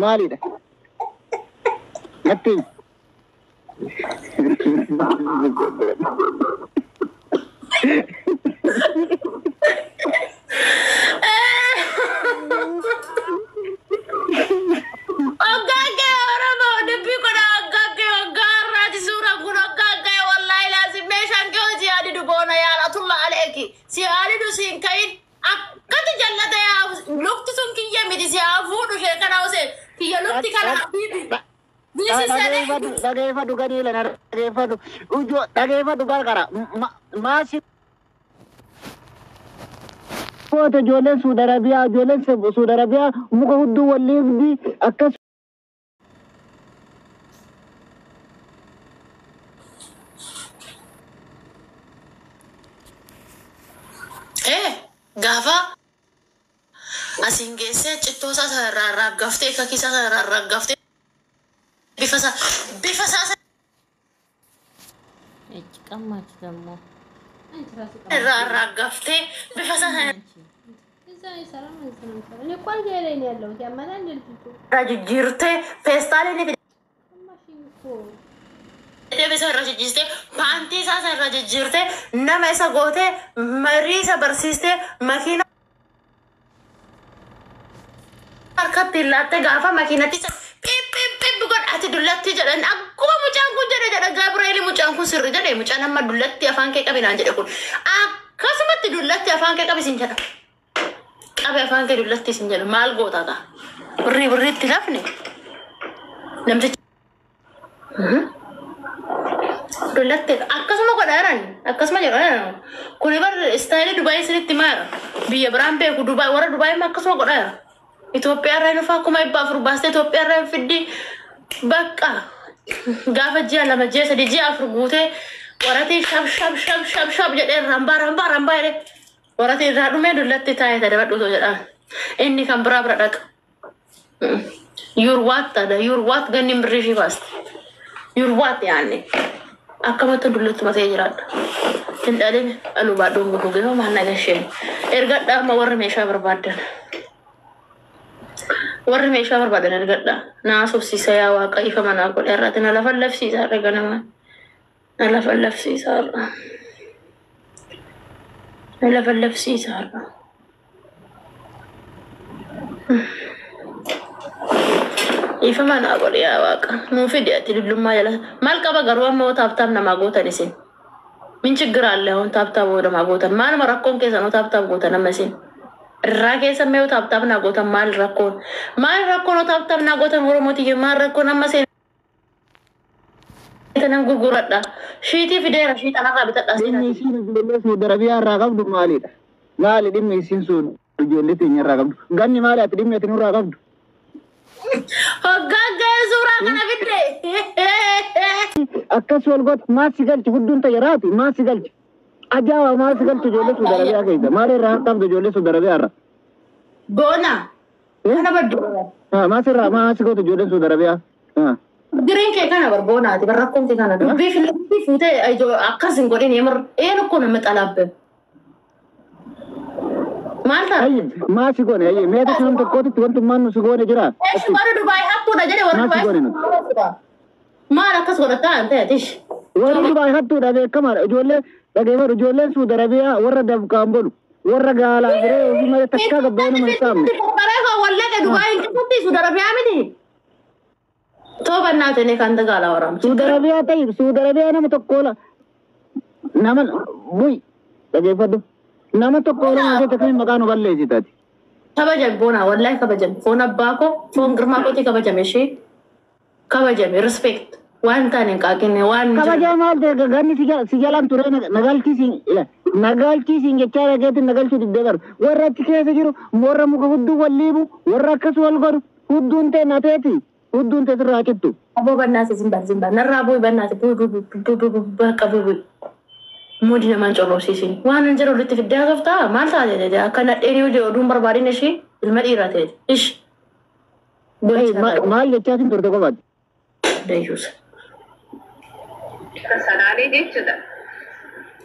Maalidha? Natti himi. Hoggaa kee Oromoo dubbii kun hoggaa kee hoggaa har'aati suuraan kun hoggaa kee wallaahi laazim meeshaan kee hojii yaadidu boona yaalatulla aleeki si yaadidu siin kayin akkati jallata yaa lukti sun kiyya miti si haa fuudhu ishee kana hoseen kiyya lukti kana habiibi. Dhageeffadhu, dhageeffadhu, gadi ilana dhageeffadhu. Ujoo dhageeffadhu gargara. Maasi Foota ijoolleen Suudi Arabiyaa, ijoolleen Suudi Arabiyaa muka hudduu walliifdi akkas. Gaafa asiin geessee cittoo isaa sana irraa raaggaftee kakii isaa sana irraa raaggaftee bifa isaa እጅ ቀማች ደግሞ አንቺ ራሱ irraa raaggaftee bifa isaa sana አንቺ እዛ አይሰራም፣ እዚህ ነው የሚሰራው። እኔ እኮ አልጋዬ ላይ ነው ያለሁት። ያማል እንደ ልጅቱ irraa jijjiirtee feestaalii ni ቀማሽኝ እኮ። fidee bifa irra jijjiirtee paantii isaa sana irra jijjiirtee nama isa gootee marii isa barsiistee makiina harkatti laattee gaafa makiinatti isa phip phip phip godha ati dullatti jedhan akkuma mucaan kun jedhe jedha Gabriel mucaan kun sirri jedhe mucaan amma dullatti afaan kee qabi naan jedhe kun akkasumatti dullatti afaan kee qabi sin jedha qabi afaan kee dullatti sin jedha maal goota kaa birrii birriitti lafne namtichi dullatti akkasuma godha jiran akkasuma jedha jiran kuni bar istaayilii Dubaayii isinitti maara biyya biraan beeku Dubaay warra Dubaayii akkasuma godha jira. Itoophiyaa irraa dhufaa 400,000 baastee Itoophiyaa irraa fiddi bakka gaafa ji'a 2 ji'a 3 ji'a 4 guutee waratii shab shab shab shab shab jedhee rambaa rambaa rambaa jedhee waratii irraa dhumee dullatti taa'ee tadabadhu otoo jedhaan inni kan biraa bira dhaqa. Yurwaat taadha yurwaat ganni birrii ishii baaste yurwaat yaanne akkamatti dullatti matee jiraadha. Hin dhalin dhaluu baadhuun gugee maal nagasheen ergadhaa amma warri meeshaa barbaadan. Warri meeshaa barbaadan ergadhaa. Naa sobsiisa yaa waaqa ifa manaa godhe irratti na lafa lafsiisa har'a ganama. Na lafa lafsiisa har'a. Na lafa lafsiisa har'a. Ifa manaa godhe yaa waaqa. Nuu fidi ati dullummaa jala. Maal qaba garuu amma tap tap namaa gootan isin. Min ችግር አለ አሁን tap tap namaa gootan maaluma rakkoon keessan tap tap gootan amma isin. Irraa keessa mee tap tap naa gootan maal rakkoon maal rakkoon tap tap naa gootan Oromootiyye maal rakkoon amma seenan gurguradha. Shiitii fideera shiit anarraa bitadha Dhimmi seenati. isiin ijoollee Suudi Arabiyaa irraa qabdu maalidha? Maali dhimmi isiin sun ijoollee teenya irraa qabdu? Ganni maali ati dhimmi ati nurraa qabdu? Hoggaa ga'ee suuraa kana fidde. Akkas wal godhu maal si galchi hudduun tayyaraati maal si galchi? Ajaa'iba maal si galchi ijoollee Suudi Arabiyaa keessa? Maal irraa qabdu ijoollee Suudi Arabiyaa irraa? Boona. Kana baddu. Maal sirraa maal si gootu ijoolleen Suudi Arabiyaa? Giriin kee kana bar boonaati bar rakkoon kee kana dubbii fi fuutee akkas hin godhin yemar een እኮ ነው የምጠላብህ maal ta'a? Ayyee maal si goone ayyee mee tokko nam tokkootitti wantummaan nu si goone jira? Eeshi warri Dubaay hattuudha jedhe warri Maal si Dubaay goone nuti? maal akkas godhataa hin ta'e atish. Warri Dubaay hattuudha beekamaadha. Ijoollee dhageeffadhu ijoolleen Suudi Arabiyaa warra dabqaan bolu warra gaalaa firee ofii malee takkaa gabbaa'ee nama hin saamne. Baree koo wallaqa Dubaay hin keessatti Suudi Arabiyaa miti. Too bannaate ne kan tagaala waraam. Suudi Arabiyaa ta'e Suudi Arabiyaa nama tokko ola nama bu'i dhageeffadhu nama tokko ola keessatti akkamiin maqaa nu balleessitaati. Kabajame boona wallahi kabajame foon abbaa koo foon girmaa kootii kabajame ishee kabajame respect waan taane hin qaaqinne waan Kabajaa maal ta'e ganni si jalaan ture nagalchiisiin jechaa dhageetti nagalchuu diddee garu warra achi keessa jiru warra muka hudduu wal liibu warra akkas wal godhu hudduun ta'e nateeti hudduun ta'e sirraa cittu. Aboo bannaate zimbar zimbar narraa bu'i bannaate bu'i bu'i bu'i bu'i bu'i bakka bu'i bu'i. Muudi namaan corroosiisin waan hin jiru walitti fiddee haasoftaa maal taate ta'e akka nadheenii hojii oduun barbaadin ishii ilma dhiiraa ta'e ish. Maal jechaatiin turte qofaati? Dayyuusa. Salaalee jechuudha.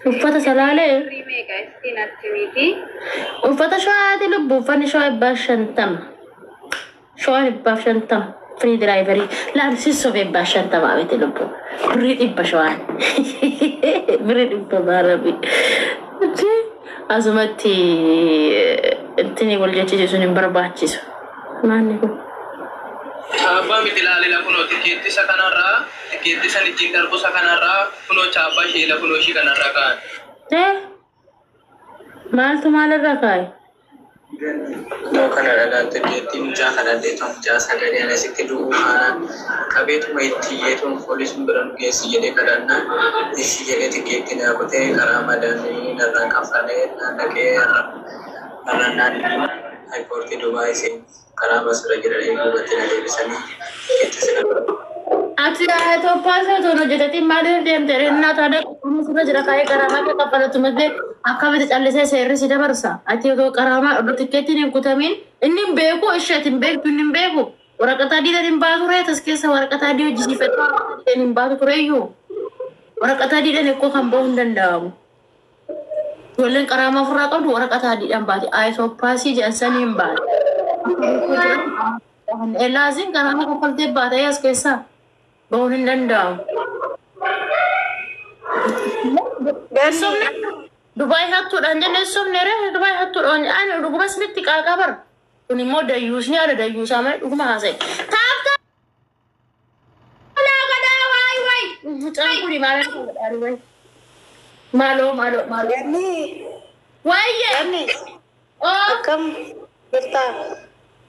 Uffata salaalee Birrii meeqa ittiin atti miti? uffata shawaati lubbu uffanni shawaa 50. Shawaan 150 free delivery. Laal sissobe 150 miti lubbu. Birrii 100 shawaan. Birrii 100 maarabi. Asumatti ittiin wal jechisiisuun hin barbaachisu. Maanni kun? Chaappaa miti ilaalila kunoo tikeetti isa kanarraa tikeetti san ittiin darbu isa kanarraa kunoo chaappaa ishee kunoo ishii kanarraa ka'an. Maaltu maalirra kaa'e? Iddoo kana dhalaan tikeettii mucaa kadhadhee mucaa sagalee anasitti du'uu faanaan qabeetuma itti iyyeetuun poolisiin bira nu geessi jedhee kadhannaan ishii jedhee tikeetti naa kutee karaa madaanii narraa kaffalee naan dhaqee har'annaan airpoortii Dubaay seen karaa basira jedhanii duubatti na deebisanii tikeetti sina. Ati Itoophiyaa sana toon hojjetatiin maaliif deemte? Innaa taada sirra jira kaa'ee qaraamaa kee kaffalatu malee akkamitti callisee seerri si dabarsa? Ati otoo qaraamaa oduu tikkeettiin hin kutamiin inni hin beeku isheetiin hin beektu inni hin beeku. Waraqata adiidhaan hin baatu ree tas keessa waraqata adii hojjisiifadhu waraqata hin baatu tureyyuu. Waraqata adiidhaan ekkoo kan ba'uu hin danda'amu. Ijoolleen qaraamaa ofirraa qabdu waraqata adiidhaan baati. Itoophiyaasii jedhan sanii hin baate. Laazim qaraamaa kaffaltee baatee as keessaa ba'uun hin danda'amu. Sobne Dubaay hattuudhaan jennee sobne ree Dubaay hattuudhaan ani dhuguma isinitti qaaqaa bara. Kun immoo dayyuusni haala dayyuusaa malee dhuguma haasa'e. Taafta godhaa waay waay. Mucaan kuni maal godhaa waay. Maaloo maaloo maaloo. Ganni Waayee. ganni Oo akkam jirtaa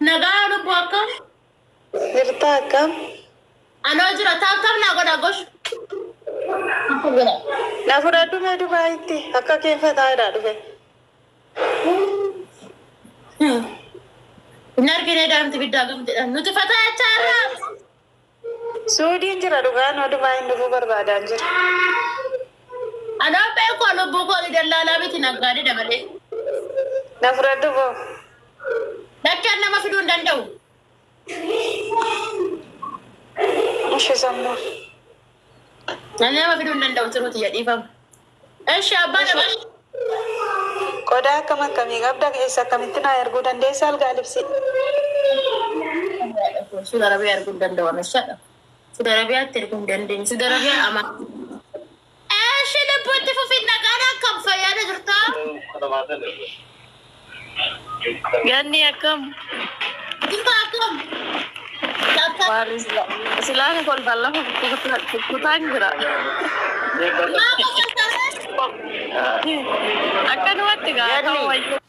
nagaa lubbu akkam. jirtaa akkam Anoo jira taaftaaf naa godhaa gosh. Na fudhadhu mee Dubaayitti akka keeffataadha dhufe. Hin argine daamti biddaa gamtidha. Nuti fataa jechaarra. Suudiin jira dhugaan Dubaayin dhufuu barbaadaan jira. Anoo beeku lubbuu koo dallaalaa miti naggaadee dabalee. Na fudhadhu boo. Lakkeen nama fiduu hin danda'u. Ishi sammuu. Namni nama fiduu hin danda'u tiruuti jedhiifama. Eshi abbaa nama. Qodaa akkam akkamii qabda keessa akkamitti naa erguu dandeessa algaa libsi. Suudi Arabiyaa erguu hin danda'u ameshaadha. Suudi Arabiyaatti erguu hin dandeenyu. Suudi Arabiyaa ama. Eshi lubbuutti fufi nagaan akkam fayyaada jirtaa? Ganni akkam? Jirta akkam? Silaan kolfaan lafa kukkutaan jira. Maa qofa Akkanumatti gaa ta'u wayyu.